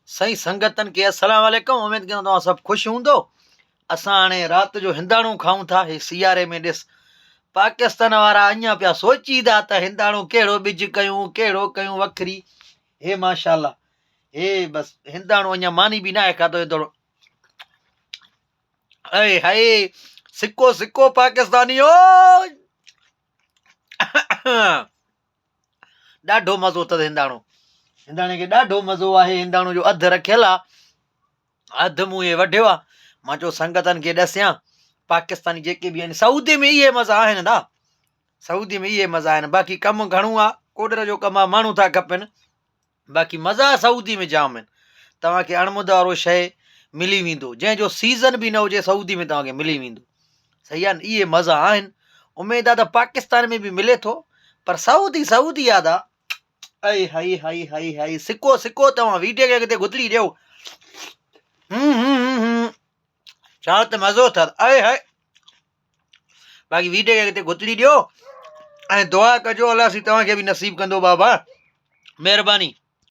سائين سنگتن کي السلام عليڪم اميد ڪيون توهان سڀ خوش هوندو اسان هاڻي رات جو هنداڻو کائون ٿا هي سياري ۾ ڏس پاڪستان وارا اڃا پيا سوچيندا ته هنداڻو ڪهڙو ٻج ڪيون ڪهڙو ڪيون وکري هي ماشاءالله هي بس هنداڻو اڃا ماني به ناهي کاڌو هنداڻو اي هاي سڪو سڪو پاڪستاني او ڏاڍو مزو اٿس هنداڻو هنداڻي کي ڏاڍو مزو آهي هنداڻو جو اڌ رکيل آ اڌ مون هي وڍيو آ مان چيو سنگتن کي ڏسيان پاڪستاني جيڪي به آهن سعودي ۾ اهي مزا آهن دا سعودي ۾ اهي مزا آهن باقي ڪم گهڻو آ ڪوڏر جو ڪم آ ماڻهو ٿا کپن باقي مزا سعودي ۾ جام آهن توهان کي اڻ وارو شيء ملي ويندو جنهن جو سيزن به نه هجي سعودي ۾ توهان کي ملي ويندو صحيح آهي نه اهي مزا آهن اميد آهي ته پاڪستان ۾ به ملي ٿو پر سعودي سعودي آ دا اي هائي هائي هائي هائي سڪو سڪو توهان ويڊيو کي اڳتي گدلي ڏيو هم هم هم هم ڇا ته مزو اٿس اي هائي باقي ويڊيو کي اڳتي گدلي ڏيو ۽ دعا ڪجو الله سي توهان کي به نصيب ڪندو بابا مهرباني.